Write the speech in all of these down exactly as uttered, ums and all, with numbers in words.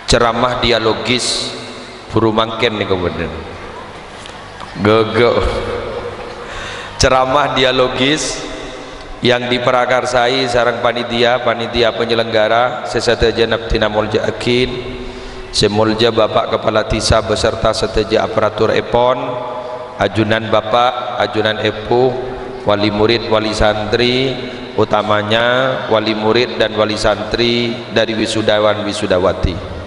Ceramah dialogis, buru mangkèn nèko bhender. Ghâghâ. Ceramah dialogis yang diprakarsai sareng panitia, panitia penyelenggara, sè sadhâjâna abdhina molja'aghi, sè molja Bapak Kepala Desa beserta sadhâjâ aparaturèpon, ajunan Bapak, ajunan Èbhu, wali murid, wali santri, utamanya wali murid dan wali santri dari wisudawan wisudawati.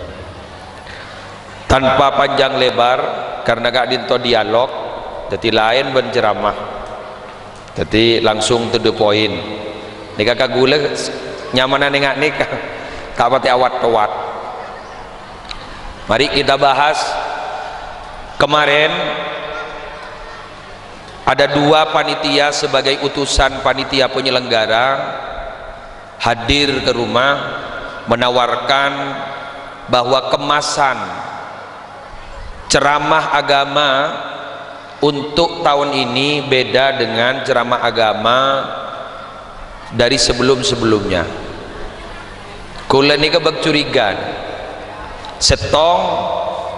Tanpa panjang lebar, karena ka'dinto dialog, dhâddhi laèn bân ceramah. Dhâddhi langsung to the point. Nèka ka ghulâ s-, nyamana nènga' nèka, ta' patè awat-towat. Mari kita bahas. Kemarin ada dua panitia sebagai utusan panitia penyelenggara hadir ke rumah menawarkan bahwa kemasan ceramah agama untuk tahun ini beda dengan ceramah agama dari sebelum-sebelumnya. Kaulâ nèka bâk curiga. Sèttong,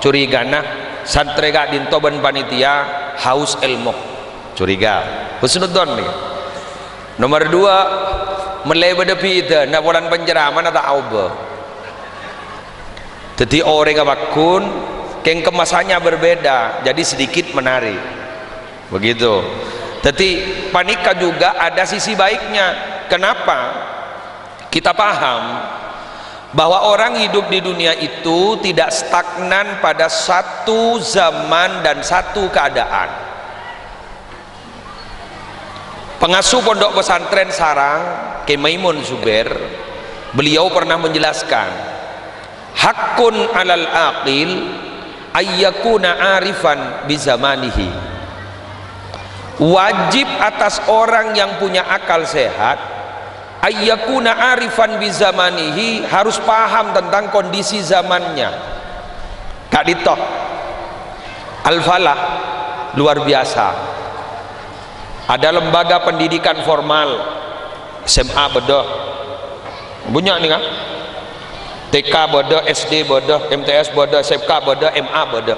curigana santrè ka'dinto bân panitia haus èlmo. Curiga. Husnudzon nèka. Nomor dua, mellè bâdâ bhidhâna polana penceramahna ta' aobâ. Dhâddhi orèngnga pagghun, kèng kemasannya berbeda, jadi sedikit menarik. Begitu. Dhâddhi panèka juga ada sisi baiknya. Kenapa? Kita paham bahwa orang hidup di dunia itu tidak stagnan pada satu zaman dan satu keadaan. Pengasuh Pondok Pesantren Sarang, Kè Maimun Zubair, beliau pernah menjelaskan, "Haqqun 'alal aqil ayyakuna 'arifan bizamanihi." Wajib atas orang yang punya akal sehat, ayyakuna 'arifan bizamanihi, harus paham tentang kondisi zamannya. Ka'dinto. Al-Falah luar biasa. Ada lembaga pendidikan formal, S M A bâdâ. Bânnya' nèka. T K bâdâ, S D bâdâ, M T S bâdâ, S M K bâdâ, M A bâdâ.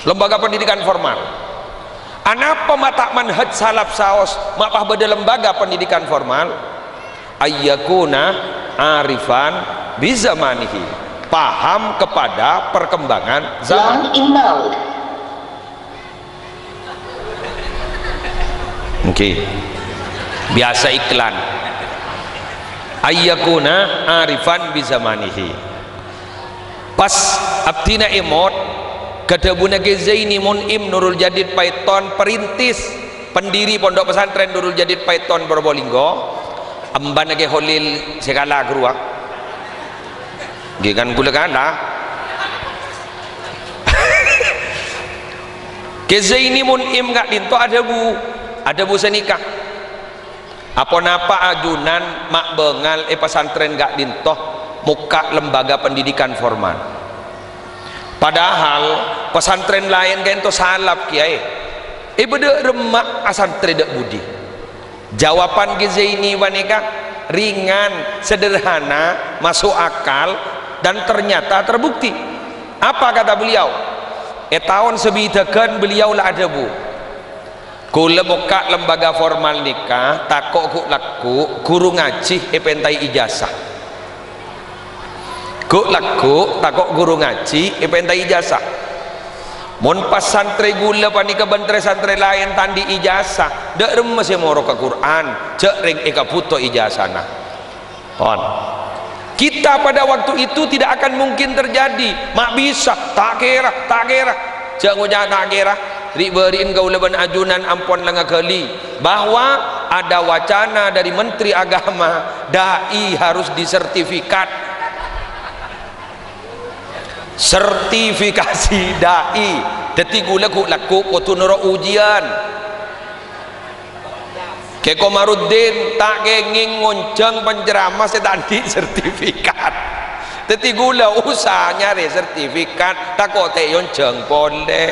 Lembaga pendidikan formal. Anapa ma' ta' manhaj salaf saos ma' pas bâdâ lembaga pendidikan formal? Ayyakuna 'arifan bizamanihi. Paham kepada perkembangan zaman. Line invalid. Oke. Biasa iklan. Ayyakuna 'arifan bizamanihi. Pas abdhina èmot, kadhâbuna Kè Zaini Mun'im Nurul Jadid Paiton, perintis, pendiri Pondok Pesantren Nurul Jadid Paiton Probolinggo, embhâna Kè Kholil sè kala ghâruwa. Ngghi kan ghulâ kala. Kè Zaini Mun'im ka'dinto adhâbu, adhâbu sanèka, "Aponapa ajunan ma' bângal è pesantren ka'dinto mokka' lembaga pendidikan formal? Padahal pesantren laèn ka'dinto salaf, Kèyaè. È bâdâ remma asantrè dâ' budi?" Jawaban Kè Zaini panèka ringan, sederhana, masuk akal, dan ternyata terbukti. Apa kata beliau? È taon sabidhâghân beliau la adhâbu, "Ghulâ mokka' lembaga formal nèka tako' ghu'-lagghu' ghuru ngajhi èpèntaè ijazah." Ghu'-lagghu' tako' ghuru ngajhi èpèntaè ijazah. Mon pas santrè ghulâ panèka bân trè-santrè laèn ta' andi' ijazah, dâ' remma sè moro ka Qur'an, jhâ' rèng èkabhuto ijazana. Pon. Kita pada waktu itu tidak akan mungkin terjadi. Ma' bisa, ta' kèra, ta' kèra. Jhâ' ngoca' ta' kèra. Ri'-bâri'en kaulâ bân ajunan ampon la ngaghâli bahwa ada wacana dari Menteri Agama, dai harus disertifikat. Sertifikasi dai. Dhâddhi ghulâ ghu'-lagghu' kodhu noro' ujian. Kè Komarudin ta' kèngèng ngonjhâng penceramah sè ta' andi' sertifikat. Dhâddhi ghulâ usaha nyarè sertifikat, tako' ta' èonjhâng polè.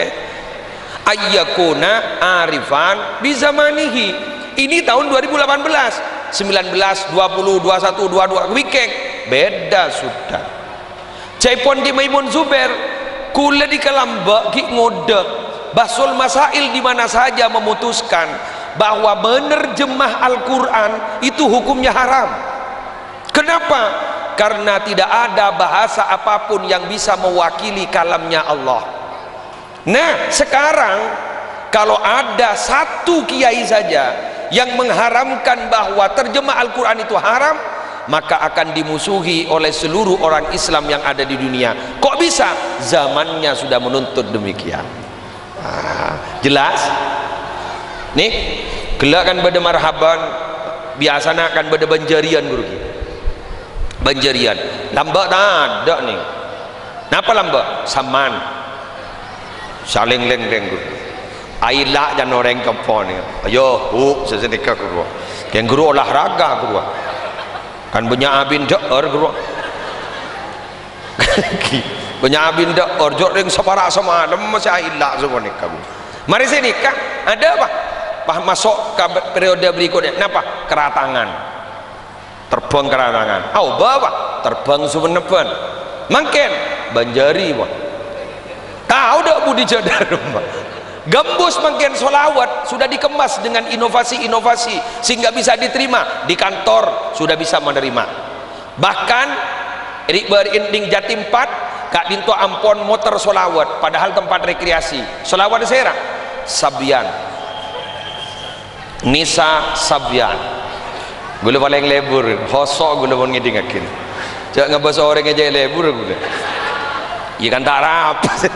Ayyakuna arifan bizamanihi. Ini tahun dua ribu delapan belas, sembilan belas, dua puluh, dua satu, dua dua, weekend. Beda sudah. Ca'èpon Ki Maimun Zubair, "Kaulâ nèka lambâ' ghi' ngodâ. Bahsul Masail di mana saja memutuskan bahwa menerjemah Al-Quran itu hukumnya haram. Kenapa? Karena tidak ada bahasa apapun yang bisa mewakili kalamnya Allah." Nah, sekarang kalau ada satu kiai saja yang mengharamkan bahwa terjemah Al-Quran itu haram, maka akan dimusuhi oleh seluruh orang Islam yang ada di dunia. Kok bisa? Zamannya sudah menuntut demikian. Ah, jelas? Nih, ghellâ' kan bâdâ marhaban, biasana kan bâdâ bânjâriyan, ghuru. Bânjâriyan. Lambâ' tadâ' nih. Napa lambâ'? Samman. Salèng-lèng, ghuru. Aila' jân orèng compo' nih. Ayo, hu, sè sanèka, ghuru. Kèng ghuru olahraga, ghuru. Kan bânnya' abin dâ'âr, ghuru. Bânnya' abin dâ'âr, jhâ' rèng sapara' samalem masih aila' sapanèka, ghuru. Marè sanèka, ada apa? Pas maso' ka periode berikutnya. Napa? Keratangan. Terbang keratangan. Aobâ, Pak. Terbang Sumennebbân. Mangkèn, Banjari, Pak. Tao dâ' budi jhâ' dâremma. Gembus mangkèn sholawat sudah dikemas dengan inovasi-inovasi sehingga bisa diterima. Di kantor sudah bisa menerima. Bahkan, ri-, bâri' ènḍhing Jatim empat, ka'ḍinto ampon moter sholawat, padahal tempat rekreasi. Sholawat sèra? Sabyan. Nisa Sabyan. Ghulâ palèng lebur, khoso' ghulâ mon ngèḍingngaghi. Jhâ' ngabâs orèng jhâ' lebur ghulâ. Iyâ kan ta' rapas.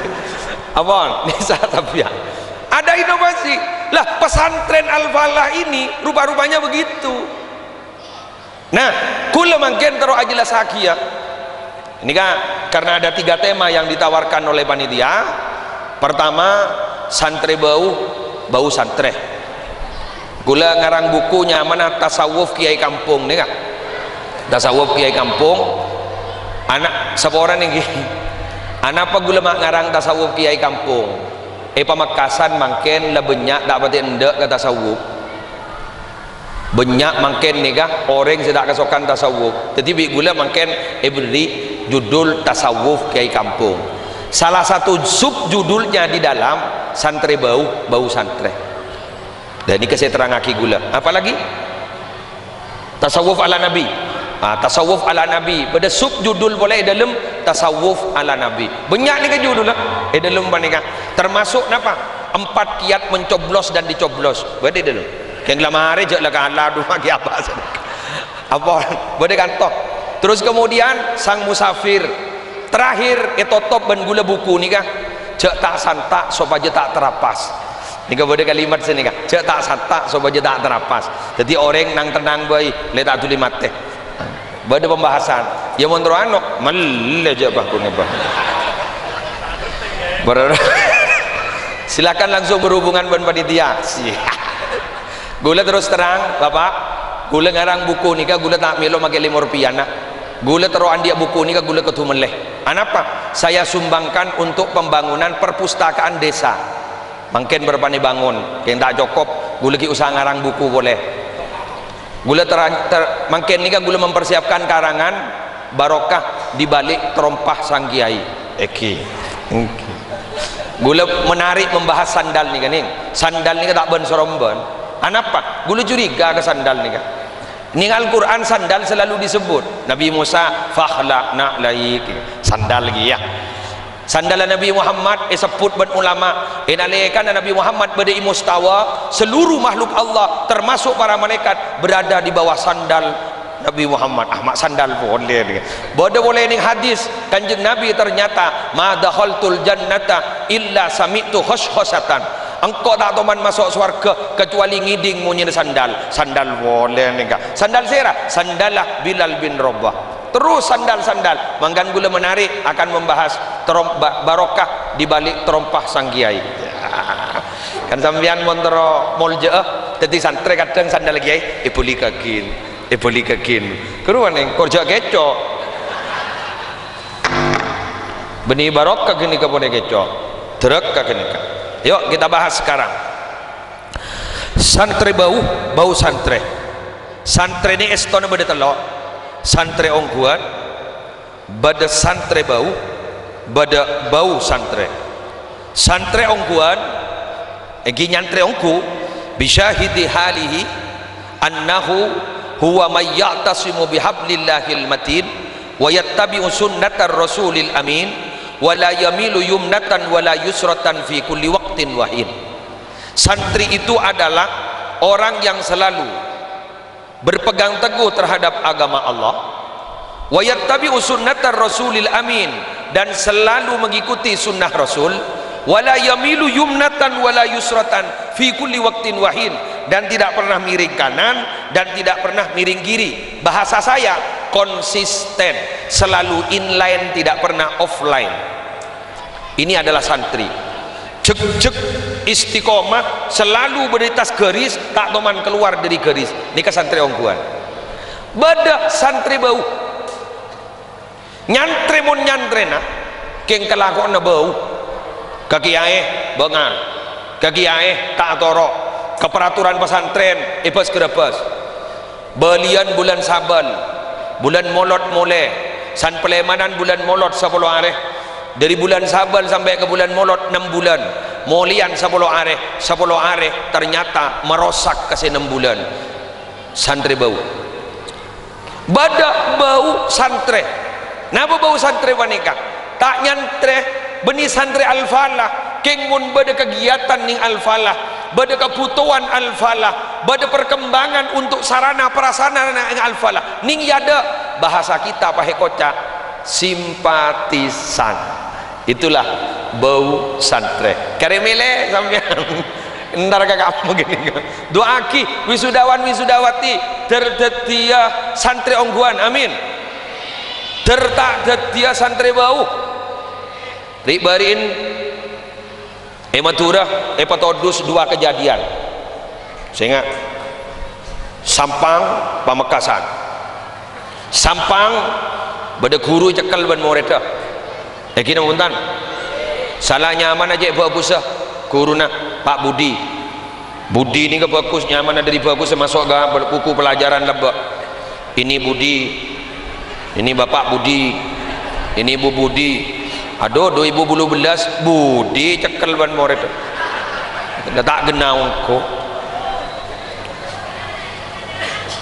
Apa? Nisa Sabyan. Ada inovasi. Lah, pesantren Al-Falah ini rupa-rupanya begitu. Nah, ghulâ mangkèn terro ajellassaghiyâ. Ini kan karena ada tiga tema yang ditawarkan oleh panitia. Pertama, santrè bâu, bâu santrè. Ghulâ ngarang buku nyamana Tasawuf Kiai Kampung, nèka. Tasawuf Kiai Kampung. Ana', saporana nèka. Anapa ghulâ ma' ngarang Tasawuf Kiai Kampung? È Pamekasan mangkèn la bânnya' ta' patè enḍâ' ka tasawuf. Bânnya' mangkèn nèka orèng sè ta' kasokan tasawuf. Dhâddhi bi' ghulâ mangkèn èberri' judul Tasawuf Kiai Kampung. Salah satu subjudulnya di dalam santrè bâu, bâu santrè. Dan nèka sè terrangngaghi ghulâ. Apalagi? Tasawuf ala Nabi. Ah, Tasawuf ala Nabi. Bâḍâ subjudul polè è ḍâlem Tasawuf ala Nabi. Bânnya' nèka judulla è ḍâlem panèka. Termasuk napa? Empat kiat mencoblos dan dicoblos. Bâḍâ è ḍâlem. Kèng la marè jhâ' la kala, aḍu, maghi apa? Apa? Bâḍâ kanto. Terus kemudian sang musafir. Terakhir, ètotop bân ghulâ buku nèka, "Jhâ' ta'-santa' sopajâ ta' tarapas." Nèka bâḍâ kalimat sè nèka, "Jhâ' ta'-santa' sopajâ ta' tarapas." Dhâddhi orèng nang-tennang bhâi, lè ta' dhuli matè. Bâḍâ pembahasan. Yâ mon terro ano, mellè jhâ' bâ ghun, bâ. Ber-, silakan langsung berhubungan bân panitia. Siap. Ghulâ terus terrang, Bapak, ghulâ ngarang buku nèka ghulâ ta' mèlo makè lèma ropèyana. Ghulâ terro anḍi' buku nèka ghulâ kodhu mellè. Anapa? Saya sumbangkan untuk pembangunan perpustakaan desa. Mangkèn bârâmpanè bângon, kèng ta' cokop, ghulâ ghi' usaha ngarang buku polè. Ghulâ terra-, ter-, mangkèn nèka ghulâ mempersiapkan karangan barokah di balik terompa sang kiai. Èngghi. Èngghi. Ghulâ menarik membahas sandal nèka, nèng. Sandal nèka ta' bân-sarombân. Anapa? Ghulâ curiga ka sandal nèka. Nèng Al-Qur'an sandal selalu disebut. Nabi Musa, "Fakhla' na'laik." Sandal ghi, yâ. Sandalla Nabi Muhammad èsebbhut bân ulama. È nalèkana Nabi Muhammad bâḍâ è mustawa, seluruh makhluk Allah, termasuk para malaikat, berada di bawah sandal Nabi Muhammad. Ah, ma' sandal polè nèka. Bâḍâ polè nèng hadis, Kanjeng Nabi ternyata, "Ma dakhaltul jannata illa sami'tu khaskhasatan." Engko' ta' toman maso' sowarghâ kecuali ngèḍing monyèna sandal. Sandal polè nèka. Sandal sèra? Sandalla Bilal bin Rabah. Terus sandal-sandal. Mangkana ghulâ menarik akan membahas terom-, ba-, barokah di balik terompa sang kiai. Kan sampèyan mon terro moljâ'â, dhâddhi santrè kadhâng sandal kiai, èbhuli kagin, èbhuli kagin. Karowan nèng, kor jhâ' kèco'. Bânnè barokah ghânèka polè kèco'. Dârâkah ghânèka. Yuk, kita bahas sekarang. Santrè bâu, bâu santrè. Santrè nè èstona bâḍâ tello'. Santrè ongghuwân, Bâdâ santrè bâu, bâdâ bâu santrè. Santrè ongghuwân, èngghi nyantrè ongghu, bisyahidi halihi annahu huwa may ya'tasimu bihablillahil matin wa yattabi'u sunnatar rasulil amin wa la yamilu yumnatan wa la yusratan fi kulli waqtin wa hin. Santri itu adalah orang yang selalu berpegang teguh terhadap agama Allah, wa yattabi'u sunnatar rasulil amin, dan selalu mengikuti sunnah Rasul, wa la yamilu yumnatan wa la yusratan fi kulli waqtin wa hin, dan tidak pernah miring kanan dan tidak pernah miring kiri. Bahasa saya, konsisten, selalu inline, tidak pernah offline. Ini adalah santri. Jhek-jhek, istiqomah, selalu bâdâ è attas garis, ta' toman kalowar dâri garis. Nèka santrè ongghuwân. Bâdâ santrè bâu. Nyantrè mon nyantrèna, kèng kalakowanna bâu. Ka kiyaè bângal. Ka kiyaè ta' atoro'. Ka paraturan pasantrèn èbâs-ghârâbâs. Bâliyân bulân Sabâl, bulân Molot molè, san palèmanan bulân Molot sapolo arè. Dâri bulân Sabâl sampè' ka bulân Molot nem bulân. Molèyan sapolo arè, sapolo arè ternyata marosak ka sè nem bulân. Santrè bâu. Bâdâ bâu santrè. Napa bâu santrè panèka? Ta' nyantrè bânnè santrè Al-Falah, kèng mon bâdâ kagiyadhân nèng Al-Falah, bâdâ kabhutowan Al-Falah, bâdâ perkembangan untuk sarana prasarana nèng Al-Falah, nèng yâ dâ', bahasa kita pahè koca' simpatisan. Itulah bâu santrè. Karè mèlè sampèyan. Entar ka kampung ini. Du'aaghi wisudawan wisudawati, dâr dâddhiyâ santrè ongghuwân. Amin. Dâr ta' dâddhiyâ santrè bâu. Ri'-bâri'in è Madhurâ èpatodus duwâ' kajhâdiyân. Sènga'. Sampang, Pamekasan. Sampang, bâdâ ghuru ècekkel bân morèdda. Èngghi napa bhunten? Sala nyamana cè' bhâghussâ ghuruna, Pa' Budi. Budi nèka bhâghus, nyamana dâri bhâghus maso' ka buku pelajaran lebbâ'. Ini Budi, ini Bapak Budi, ini Ibu Budi. Adhu, dhu èbu bâllu bellâs, Budi ècekkel bân morèd. Ta' ghenna ongghu.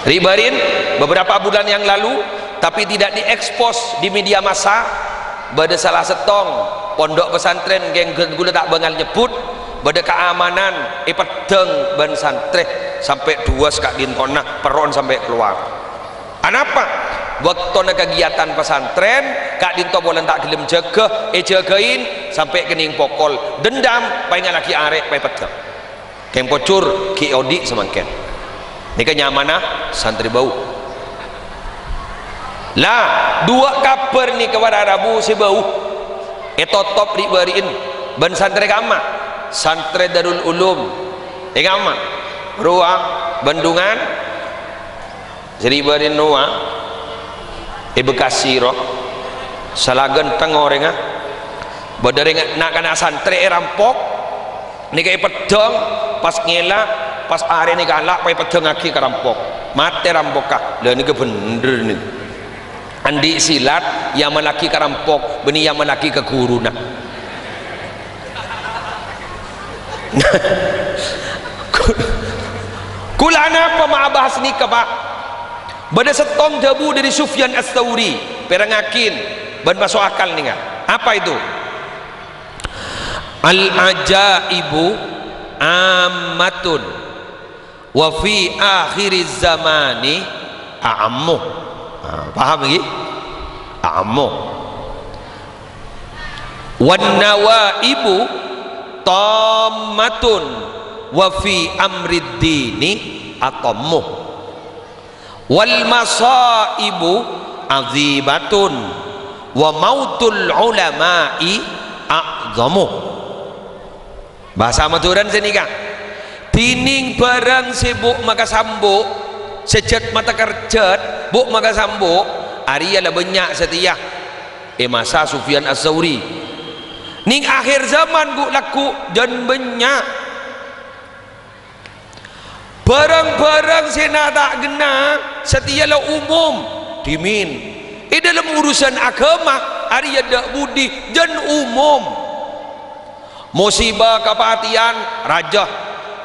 Ri'-bâri'in, beberapa bulan yang lalu, tapi tidak diekspos di media massa, bâdâ sala sèttong pondok pesantren, kèng ghulâ ta' bângal nyebbhut, bâdâ kaamanan èpeddhâng bân santrè sampè' duwâs ka'dinto, perro'na sampè' kalowar. Anapa? Bâktona kagiyadhân pesantren, ka'dinto polana ta' ghellem jâgâ, èjâgâi sampè' kennèng pokol, dendam, paènga'aghi arè', paèpeddhâng. Kèng pojhur ghi' odi' samangkèn. Nèka nyamana santrè bâu. La, duwâ' kabhâr nèka para rabu sè bâu. Ètotop ri'-bâri'in bân santrè ka'imma. Santrè Darul Ulum. È ka'imma. Rowa, Bendungan. Sè ri'-bâri'in rowa, è Bekasi rowa, sala ghântheng orèngnga. Bâdâ rèng na'-kana' santrè èrampok, nèka èpeddhâng, pas ngèla', pas arè nèka ala', pas èpeddhângaghi ka rampok. Matè rampokka. La, nèka bhendher nèka. Andi' silat, èamallaghi ka rampok, bânnè èamallaghi ka ghuruna. Kaulâ napa ma' abahas nèka, Pak? Bâdâ sèttong dhâbu dâri Sufyan Ats-Tsauri, pèrengngaghi bân maso' akal nèka. Apa itu? Al-ajaibu ammatun. Wa fi akhiriz zamani a'ammu. Nah, paham iki? A'ammu. Wan nawaibu tammatun wa fi amrid dini atammu. Wal masaibu azimatun wa mautul ulama'i a'zamu. Bhâsa Madhurâna sè nèka. Dhinèng bhârâng sè bu' makasambu', sè jhât matakerjhât, bu' makasambu', arèya la bânnya' satèya è masa Sufyan Ats-Tsauri. Nèng akhèr zaman ghu' lagghu' jhân bânnya'. Bhârâng-bhârâng sè na-, ta' ghenna' satèya la umum, dhimèn. È dhâlem urusan aghâma, arèya dâ' budi jân umum. Musibâ kapatèyan rajâ,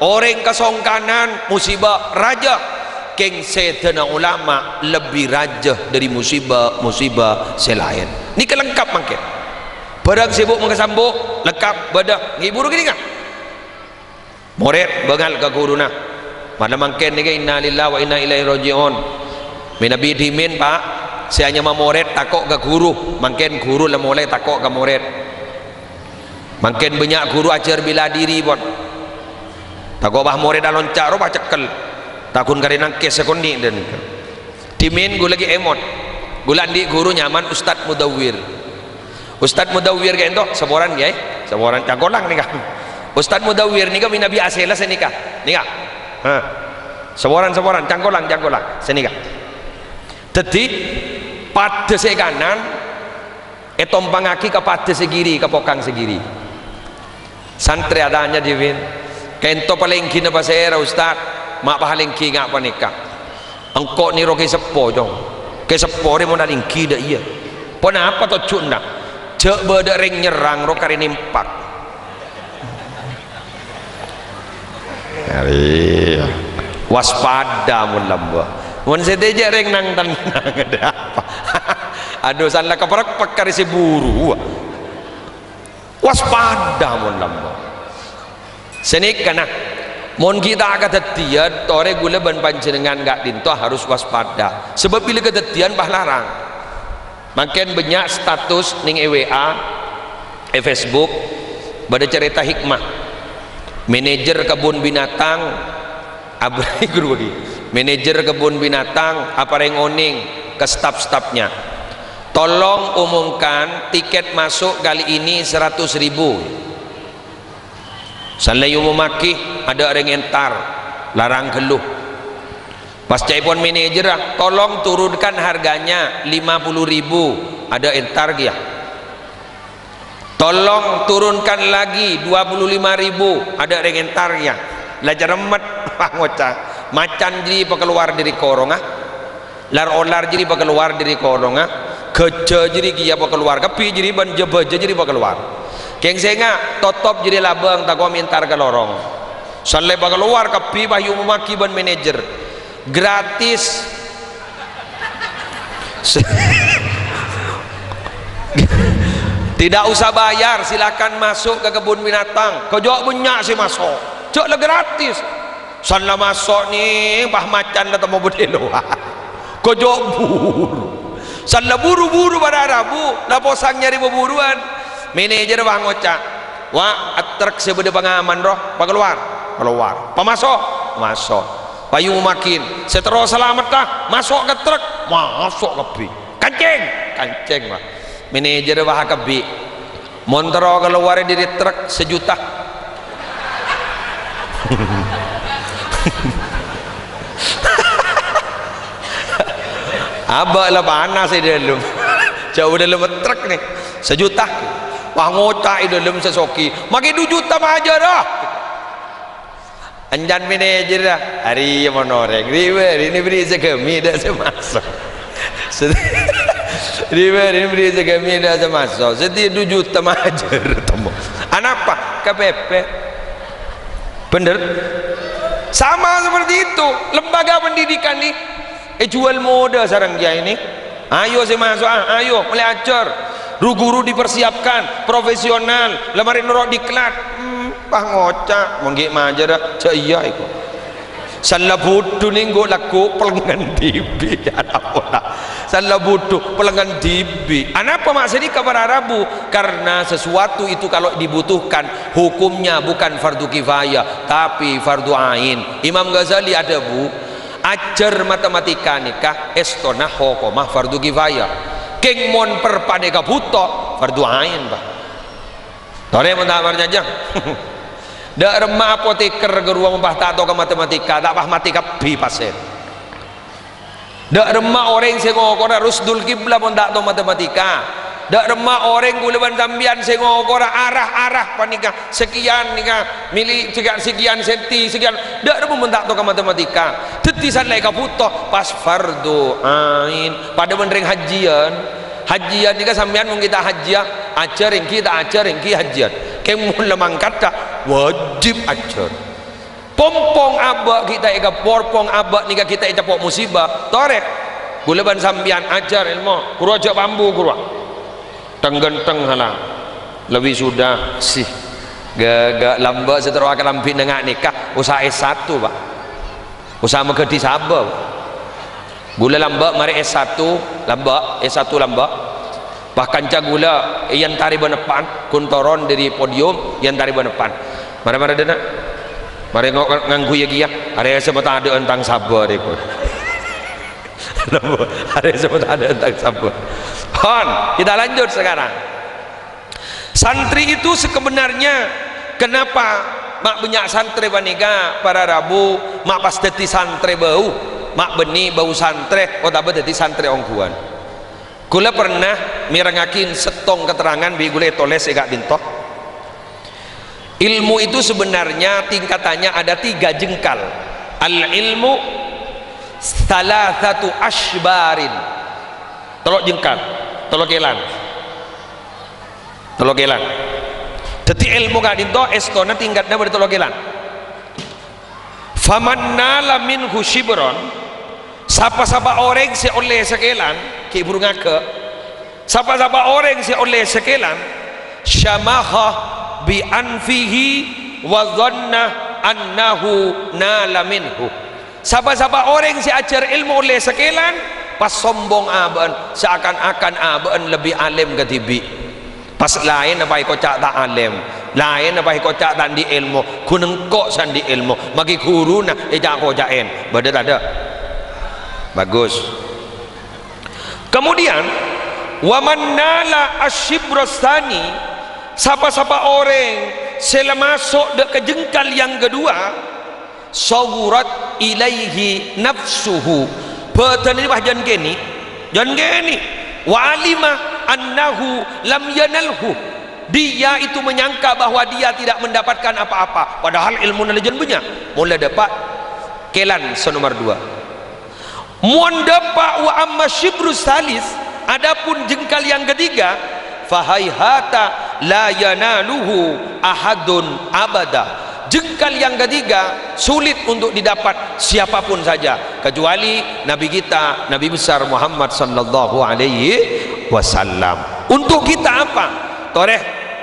orèng kasongkanan musibâ rajâ, kèng sèdhâna ulama lebbi rajâ dâri musibâ-musibâ sè laèn. Nèka lengkap mangkèn. Bârâng sè bu' makasambu' lengkap bâdâ, ghi' buru ghânèka. Morèd bângal ka ghuruna. Malem mangkèn nèka innalillahi wa inna ilaihi raji'un. Mènabi dhimèn, Pa', sè anyama morèd tako' ka ghuru, mangkèn ghuru la molaè tako' ka morèd. Mangkèn bânnya' ghuru ajhâr bela diri, pon. Tako' bâ morèd alonca' rowa cekkel. Taghun karè nangkès sakonè' dhân. Dhimèn ghulâ ghi' èmot. Ghulâ andi' ghuru nyamana Ustad Mudawwir. Ustad Mudawwir ka'ènto, saporana, Kèyaè? Saporana, cangkolang nèka. Ustad Mudawwir nèka mènabi asèlla sanèka. Nèka. Ha. Saporana, saporana, cangkolang, cangkolang. Sanèka. Dhâddhi, paddhâ sè kanan ètompangngaghi ka paddhâ sè ghiri, ka pokang sè ghiri. Santrè atanya dhimèn, "Ka'ènto palèngghina pasèra, Ustad? Ma' palènggi nga' panèka." "Engko' nèro kè seppo, Cong. Kè seppo rè mon alènggi dâ' iyâ." "Ponapa tojjhuna?" "Jhâ' bâdâ rèng nyerrang ro karè nempak." Arèya. Waspada mon lambâ'. Mon sè dhâjâ rèng nang-tennang, ada apa? Adu, sala kaprèk-pèk karè sè buru. Waspada mon lambâ'. Sanèka, nah, mon ghi' ta' kadhâddhiyân, torè ghulâ bân panjhennengngan ka'dinto harus waspada. Sabâb bilâ kadhâddhiyân, pas larang. Mangkèn bânnya' status nèng è W A, è Facebook, bâdâ carèta hikmah. Manajer kebun binatang, Abri guru bagi. Manajer kebun binatang aparèng onèng ka staf-stafnya, "Tolong umumkan tiket masuk kali ini seratus ribu." Sala èomommaghi, adâ' rèng entar, larang ghâllu. Pas ca'èpon manajerra, "Tolong turunkan harganya lima puluh ribu," adâ' entar kèya. "Tolong turunkan lagi dua puluh lima ribu," adâ' rèng entar kèya. La caremmet, pas ngoca', "Macan jârèya pakalowar dâri korongnga, lar-olar jârèya pakalowar dâri korongnga, ghâjâ jârèya kèya pakalowar, kabbhi jârèya bân jâ-bâjâ jârèya pakalowar. Kèng sènga', totop jârèya labâng, tako' mè' entar ka lorong." Sala pakalowar kabbhi, pas èomommaghi bân manajer. Gratis. Tidak usah bayar, silakan masuk ke kebun binatang. Kèjhâ' bânnya' sè maso'. Jhâ' la gratis. Sala maso' nè, pas macan la temmo bâdâ è lowar. Kèjhâ' buru. Sala buru-buru para' rabu, la posang nyarè bhâburuwân. Manajer pas ngoca', "Wa', èttrek sè bâdâ pangaman rowa, pakalowar." Kalowar. Pamaso'? Maso'. Pas èomommaghi, "Sè terro salametta, maso' ka trek." Maso' kabbhi. "Kancèng!" Kancèng, Pak. Manajer pas akabbhi. "Mon terro kalowar dâri trek, sajuta." Abâ' la panas è dâlem. Jhâ' è dâlem trek nè. "Sajuta." Pas ngoca' è dâlem sè soghi. "Makè du juta majârâ." Èncan manajerra, "Arèya mon orèng, rè-, bâri' nè bâri' sè ghâmi dâ' sè maso'." Rè-, bâri' nè bâri' sè ghâmi dâ' sè maso'. Satèya du juta majâr, temmo. Anapa? Kapèpèt. Bhender? Sama seperti itu. Lembaga pendidikan nè èjhuwâl modâ sareng kèyaè nè. Ayo sè maso'a, ayo, mèlè ajhâr. Ru-ghuru dipersiapkan, profesional, la marè noro' diklat. Hmm, pas ngoca', "Mon ghi' majârâ, jhâ' iyâ èko." Sala bhudhu nènggu lagghu' pèlengngen dhibi', ya Allah. Sala bhudhu pèlengngen dhibi'. Anapa ma' sanèka para' rabu? Karena sesuatu itu kalau dibutuhkan, hukumnya bukan fardu kifayah, tapi fardu ain. Imam Ghazali adhâbu, Ajhâr matematika nèka èstona hokomma fardu kifayah. Kèng mon per panèka bhuto, fardu ain, Pak. Torè mon ta' parcajâ. Dâ' remma apoteker ghâruwa mon pas ta' tao ka matematika, ta' pas matè kabbhi pasien. Dâ' remma orèng sè ngokora rusdul kiblah mon ta' tao matematika. Dâ' remma orèng kaulâ bân sampèyan sè ngokora arah-arah panèka, sakèyan nèka, mili-, sakèyan senti, sakèyan. Dâ' remma mon ta' tao ka matematika. Dhâddhi sallè ka bhuto, pas fardhu ain. Padâ bân rèng hajjiyân. Hajjiyân nèka sampèyan mon ghi' ta' hajjiyâ, ajhâr èngghi ta' ajhâr èngghi hajjiyân. Kèng mon la mangkaddhâ, wajib ajhâr. Pompong abâ' ghi' ta' èka-, pompong abâ' nèka ghi' ta' ècapo' musibâ. Torè. Kaulâ bân sampèyan ajhâr èlmo. Ghuru ajhâ' pambu, ghuru. Teng-ghenteng hala. Lebih sudah sih. Ga-, ga-, lambâ' sè terro akalambhi nengnga' nèka. Usaha S satu, Pak. Usaha maghâdhi sabâ, Pak. Kaulâ lambâ' marè S satu, lambâ', S satu lambâ'. Pas kanca kaulâ èyantarè bân eppa'an, ghun toron dâri podium, èyantarè bân eppa'an. Marè, marè, dâna. Marè ngo-, ngangghuy kèya. Arè sè matadâ'ân tang sabâ, rèko. Arè sè matadâ'ân tang sabâ. Hon, kita lanjut sekarang. Santri itu sebenarnya kenapa ma' bânnya' santrè panèka para rabu, ma' pas dhâddhi santrè bâu, ma' bânnè bâu santrè otabâ dhâddhi santrè ongghuwân? Kaulâ pernah mèrengngaghi sèttong keterangan bi' kaulâ ètolès è ka'dinto. Ilmu itu sebenarnya tingkatannya ada tiga jengkal. Al-ilmu salasatu asybarin. Tello' jengkal, tello' kèlan. Tello' kèlan. Dhâddhi, èlmo ka'dinto èstona tingkatna bâdâ tello' kèlan. Faman nala minhu shibron, sapa-sapa orèng sè ollè sakèlan, ghi' bhuru ngaghâ'. Sapa-sapa orèng sè ollè sakèlan, syamaha bi anfihi wa dhanna annahu nala minhu. Sapa-sapa orèng sè ajhâr èlmo ollè sakèlan, pas sombong abâ'na, saakan-akan abâ'na lebbi alèm kadhibi'. Pas laènna pas èkoca' ta' alèm, laènna pas èkoca' ta' andi' èlmo, ghun engko' sè andi' èlmo, maghi ghuruna èca'-koca'è. Bâdâ tadâ'? Bagus. Kemudian, wa man nala asy-syibra tsani, sapa-sapa orèng sè la maso' dâ' ka jengkal yang kedua, saghurrat ilaihi nafsuhu. Bhâdhânna pas jân kènè', jân kènè'. Wa alima annahu lam yanalhu. Dia itu menyangka bahwa dia tidak mendapatkan apa-apa, padahal èlmona la jân bânnya'. Mon la dâpa' kèlan sè nomer dua. Mon dâpa' wa amma syibru salis, adapun jengkal yang ketiga, fa hayhata la yanaluhu ahadun abada. Jengkal yang ketiga sulit untuk didapat siapapun saja, kecuali Nabi kita, Nabi besar Muhammad sallallahu alaihi wasallam. Untuk kita apa? Torè,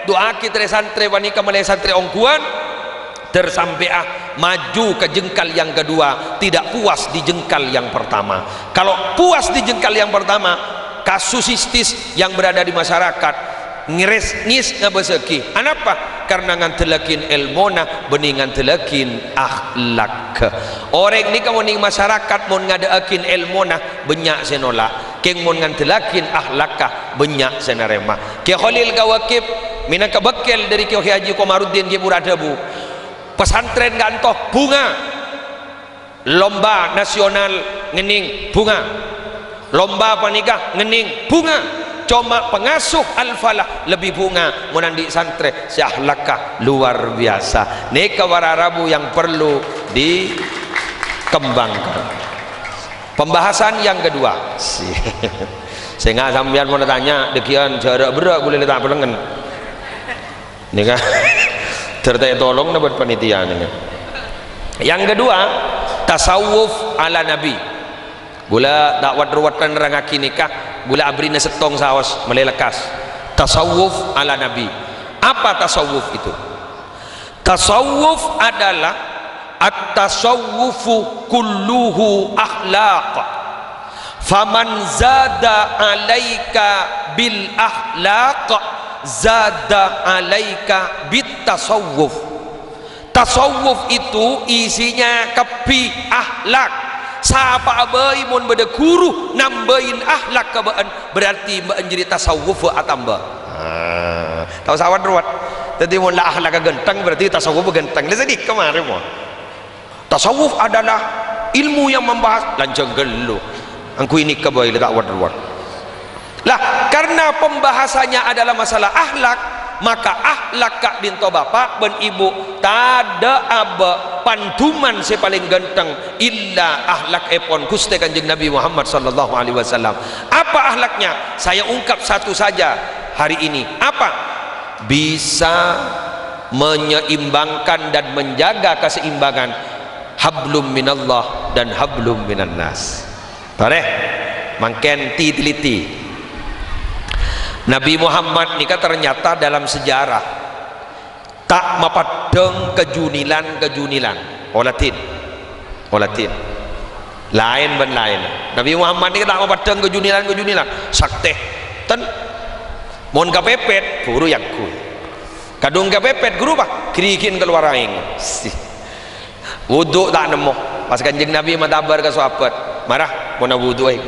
du'aaghi trè-santrè panèka malè santrè ongghuwân, ter sampè'a maju ke jengkal yang kedua, tidak puas di jengkal yang pertama. Kalau puas di jengkal yang pertama, kasuistis yang berada di masyarakat, ngres-, ngis ngabâsaghi. Anapa? Karena ngandellaghi èlmona, bânnè ngandellaghi akhlak. Orèng nèka mon è masyarakat mon ngadâ'aghi èlmona, bânnya' sè nola'. Kèng mon ngandellaghi akhlakka, bânnya' sè narèma. Kè Kholil Kawakib, mènangka bâkkèl dâri Kè Haji Komaruddin ghi' pura adhâbu, pesantren ka'dinto bhunga. Lomba nasional ngennèng bhunga. Lomba panèka ngennèng bhunga. Coma pengasuh Al-Falah lebbi bhunga mon andi' santrè sè akhlakka luar biasa. Nèka para rabu yang perlu dikembangkan. Pembahasan yang kedua. Si-, sènga' sampèyan mon tanya, dâgghi'ân jhârâ' berrâ' bulâ ta' pelengngen. Nèka, ter ta' ètolong napa panitia nèka. Yang kedua, tasawuf ala Nabi. Bulâ ta' wet-ruwetan nerrangngaghi nèka, bulâ abherri'na sèttong saos, malè lekkas. Tasawuf ala Nabi. Apa tasawuf itu? Tasawuf adalah at-tasawwufu kulluhu akhlaq. Faman zada alaika bil akhlaq, zada alaika bit tasawwuf. Tasawwuf itu isinya kabbhi akhlak. Sapa'a bhâi mon bâdâ ghuru nambâi akhlak ka bâ'na, berarti bâ'na jârèya tasawwuf atamba. Ah, tao sawat ruwet. Dhâddhi, mon la akhlakka ghântheng, berarti tasawwuf ghântheng. La sanèka marè, mon. Tasawuf adalah ilmu yang membahas, lanjhâng ghâllu. Angghuy nèka bhâi la ta' wet-ruwet. Lah, karena pembahasannya adalah masalah akhlak, maka akhlak ka'dinto bapa' bân ibu tadâ' abâ' pandhuman sè palèng ghântheng illa akhlakèpon Ghustè Kanjeng Nabi Muhammad sallallahu alaihi wasallam. Apa akhlaknya? Saya ungkap satu saja hari ini. Apa? Bisa menyeimbangkan dan menjaga keseimbangan hablum minallah dan hablum minannas. Torè, mangkèn ti-, teliti. Nabi Muhammad nèka ternyata dalam sejarah ta' mapeddhâng kajunilan-kajunilan. Oladhin. Oladhin. Laèn bân laèn. Nabi Muhammad nèka ta' mapeddhâng kajunilan-kajunilan. Saktè. Ten. Mon kapèpèt, buru èangghuy. Kadhung kapèpèt, ghuru, Pak. Ghârighin kalowar aèng. Si. Wudu ta' nemmo. Pas Kanjeng Nabi matabâr ka sahabat, "Mara, pona wudu aèng."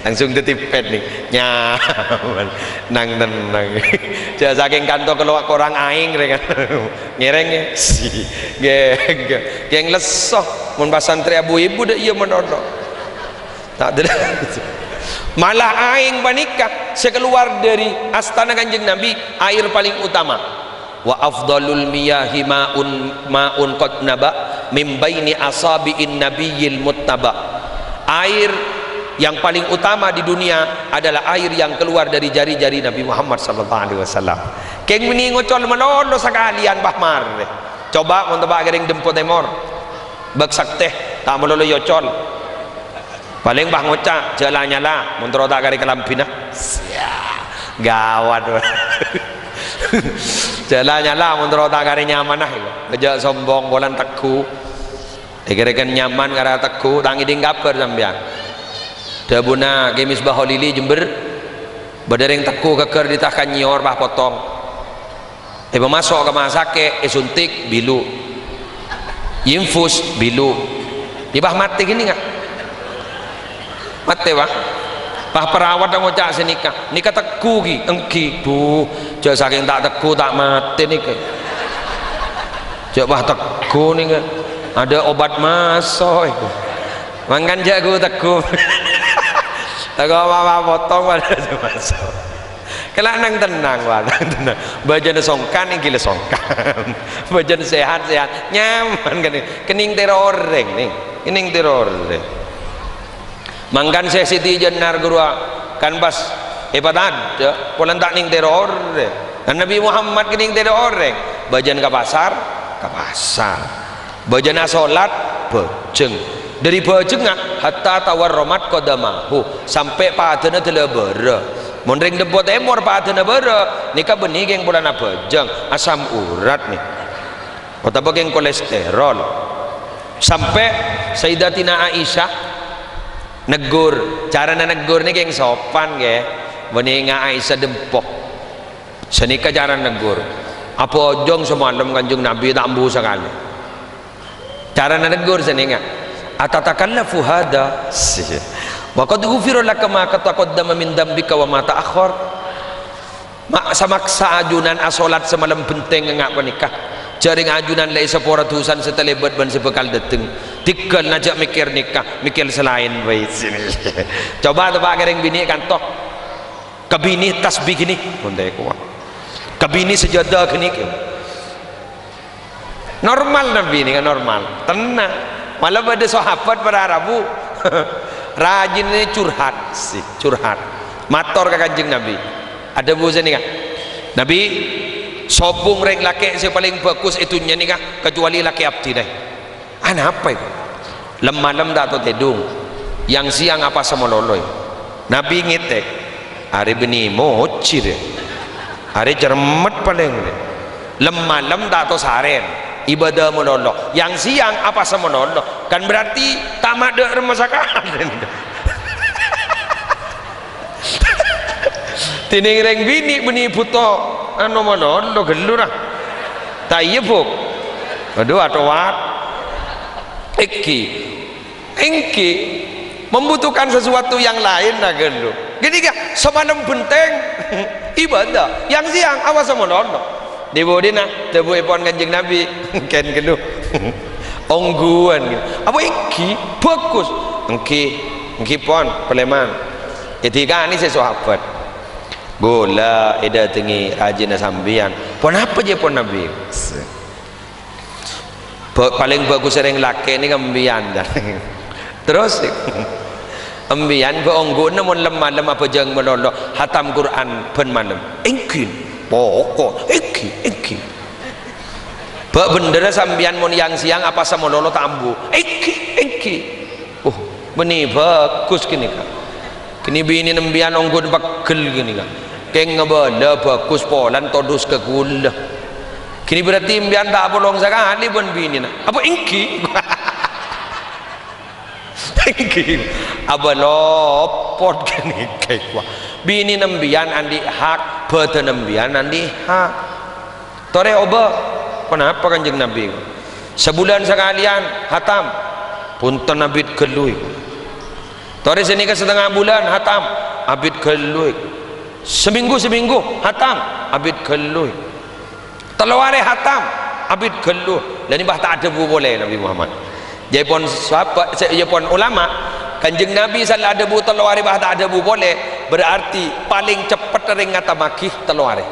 Langsung dâddhi pèt, nè. Nyaman. Nang-tennang. Jhâ' sakèng kanto kalowar korang aèng, rè, kan. Ngèrèng, è. Ghi-, ghi-, ghi-, ghi-, lesso. Mon pas santrè abu-ibu, dâ' iyâ mon ono. Ta' dâddhi. Malah aèng panèka sè kalowar dâri astana Kanjeng Nabi, aèr palèng utama. "Wa afdhalul miyahi ma'un, ma'un qad naba min baini asabi'in nabiyyil muttaba." Air yang paling utama di dunia adalah air yang keluar dari jari-jari Nabi Muhammad sallallahu alaihi wasallam. Kèng bânnè ngocol malolo sakalèyan, bâh, marè. Coba mon teppa' ka rèng Dempo Tèmor. Bâk saktè, ta' malolo èocol. Palèng, bâh, ngoca', "Jhâ' la-nyala, mon terro ta' karè kalambhina." Sia, gawat, bâh. "Jhâ' la-nyala, mon terro ta' karè nyamana." Jhâ' sombong, polana tegghu. Èkèrèkèn nyaman karè tegghu, ta' ngèdhing kabhâr sampèyan. Dhâbuna Kè Misbah Kholili Jember, bâdâ rèng tegghu ghâggâr dhi ta' kan nyèyor, bâh, potong. Èpamaso' ka rumah sakè', èsuntik, bilu. Èinfus, bilu. Yâ, bâh, matè kènè', nga'. Matè, bâh. Bâh, perawat ngoca' sanèka, "Nèka tegghu, ghi?" "Èngghi." "Duh, jhâ' sakèng ta' tegghu, ta' matè nèka. Jhâ', bâh, tegghu nèka. Ada obat maso', èko. Mangkana jhâ' ghu tegghu." Tako' apa-apa potong padâ maso'. Kala nang-tennang, wah, nang-tennang. Bâjâna songkan, èngghi la songkan. Bâjâna sehat, sehat. Nyaman, kan? Kènè' tèro orèng, nè. Kènè' tèro orèng. Mangkana Syekh Siti Jenar ghâruwa kan pas èpatadâ', polana ta' nèng tèro orèng. Kan Nabi Muhammad kènè' tèro orèng. Bâjâna ka pasar, ka pasar. Bâjâna asolat, bhâjâng. Dâri bhâjângnga hatta tawarromat qadamahu, sampè' padâna dâlâ bârâ. Mon rèng Dempo Tèmor padâna bârâ, nèka bânnè kèng polana bhâjâng, asam urat, nè. Otabâ kèng kolesterol. Sampè' Sayyidatina Aisyah neggur. Carana neggur nèka kèng sopan, ghi. Bânnè nga' Aisyah Dempo. Sanèka cara neggur. Abhâjâng samalem Kanjeng Nabi ta' embu sakalè. Carana neggur sanèka, "Atatakallahu hadza? Wa qad ghufira laka ma taqaddama min dzambika wa ma ta'akhkhar." Ma-, samaksa ajunan asolat samalem bhenteng nga' panèka. Jhâ' rèng ajunan la èsapora dhusana sè talèbât bân sè bhâkal dâteng. Dhigghâl na jhâ' mèkkèr nèka, mèkkèr sè laèn bhâi. Coba teppa' ka rèng binè' kanto. Ka binè' tasbih ghânèka, mon ta' kowat. Ka binè' sajâdâ ghânèka. Normal Nabi nèka, normal. Tennang. Malah bâdâ sahabat para rabu. Rajin nè curhat, sih, curhat. Mator ka Kanjeng Nabi. Adhâbu sanèka, "Nabi, sobung rèng lakè' sè palèng bhâghus è dhunnya nèka, kacuali lakè' abdhina." "Anapa èko?" "Lem-malem ta' tao tèdung, yang-sèyang apasa malolo." Nabi ngètèk, "Arè bânnè mojhi, rè. Arè cermet palèng, rè. Lem-malem ta' tao sarèn, ibâdâ malolo, yang-sèyang apasa malolo. Kan berarti ta' madâ' remma sakalèn." Dhinèng rèng binè' bânnè bhuto, anu, malolo ghâllu, ra. Ta' iyâ, Bu'? Adhu, atowat. Èngghi. Èngghi. Membutuhkan sesuatu yang lain, na, ghâllu. Ghânèka, samalem bhenteng, ibâdâ. Yang-sèyang, apasa malolo. Dhi-budhina, dhâbuèpon Kanjeng Nabi, "Kèng ghâllu." Ongghuwân, ghâllu. Apa èngghi? Bhâghus. Èngghi. Èngghi pon, palèman. Èdhikanè sè sahabat. Bulâ èdâtengngè rajina sampèyan. Ponapa jâ pon Nabbhi? Ba-, palèng bhâghus orèng lakè' nèka empiyan, jâ. Terros, empiyan bâ' ongghuna mon lem-malem abhâjâng malolo, hatam Qur'an bân malem. Èngghi, poko', èngghi, èngghi. Bâ' bhendherrâ sampèyan mon yang-sèyang apasa malolo ta' ambu. Èngghi, èngghi. Oh, bânnè bhâghus ghânèka. Ghânè binèna empiyan ongghuna pegghel ghânèka. Kèng ngabâlâ bhâghus polana todus ka kaulâ. Ghânè berarti empiyan ta' apolong sakalè bân binèna. Apa èngghi? Èngghi. Abâ lopot ghânèka, wa. Binèna empiyan andi' hak, bhâdhânna empiyan andi' hak. Torè obâ. Ponapa Kanjeng Nabbhi? Sabulân sakalèyan hatam. Bhunten abit ghâllu. Torè sanèka satengnga bulân hatam. Abit ghâllu. Samènggu-samènggu hatam. Abit ghâllu. Tello arè hatam. Abit ghâllu. Lah nèka bâ ta' adhâbu polè Nabbhi Muhammad. Jâ pon sahabat, sè, jâ pon ulama, Kanjeng Nabbhi sala adhâbu tello arè bâ ta' adhâbu polè, berarti palèng ceppet orèng ngatammaghi tello arè.